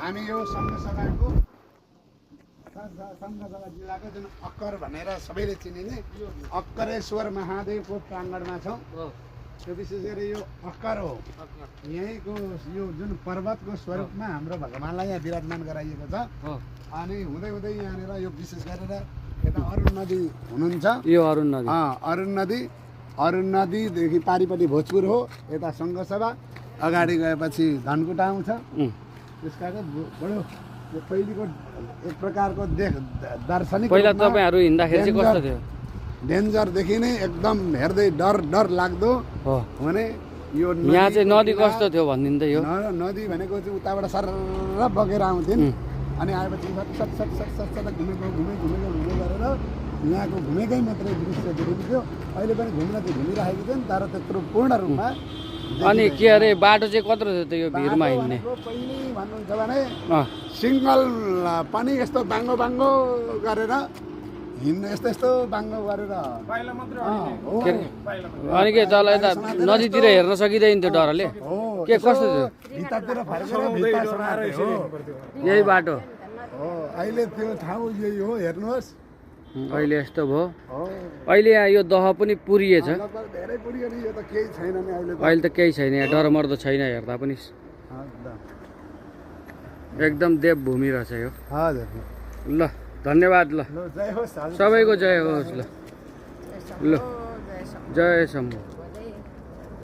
हामी यो सङ्घसभाको जिल्लाको जुन अक्कर भनेर सबैले चिनिने अक्करेश्वर महादेवको प्राङ्गणमा छौँ। त्यो विशेष गरी यो अक्कर हो, यहीँको यो जुन पर्वतको स्वरूपमा हाम्रो भगवान्लाई यहाँ विराजमान गराइएको छ। अनि हुँदै हुँदै यहाँनिर यो विशेष गरेर यता अरुण नदी हुनुहुन्छ, यो अरुण नदीदेखि पारिपट्टि भोजपुर हो, यता सङ्घसभा, अगाडि गएपछि धनकुटा आउँछ। त्यस कारण बडो यो पहिलेको एक प्रकारको दार्शनिक पहिला तपाईँहरू हिँड्दाखेरि चाहिँ कस्तो थियो? डेन्जरदेखि नै एकदम हेर्दै डर लाग्दो भने यो यहाँ चाहिँ नदी कस्तो थियो भनिदिनु त? यो नदी भनेको चाहिँ उताबाट सर बगेर आउँथ्यो अनि आएपछि सट घुमे गरेर यहाँको घुमेकै मात्रै दृश्य देखिन्थ्यो। अहिले पनि घुम्न चाहिँ घुमिरहेको थियो नि, तर त्यत्रो पूर्ण रूपमा। अनि के अरे बाटो चाहिँ कत्रो थियो त यो भिरमा हिँड्ने? पहिले भन्नुहुन्छ भने सिङ्गल पनि यस्तो बाङ्गो गरेर हिँड्नु, यस्तो बाङ्गो गरेर। अनि के तल यता नदीतिर हेर्न सकिँदैन थियो डरले? के कस्तो थियो? भित्तातिर फर्केर यही बाटो अहिले त्यो ठाउँ यही हो, हेर्नुहोस्। अहिले यस्तो भयो। अहिले यहाँ यो दह पनि पुरिएछ। धेरै पुरियो नि, यो त केही छैन नि अहिले। अहिले त केही छैन, यहाँ डरमर्दो छैन हेर्दा पनि। एकदम देवभूमि रहेछ यो। हजुर ल धन्यवाद। ल जय होस्, सबैको जय होस्। ल जय शम्भु।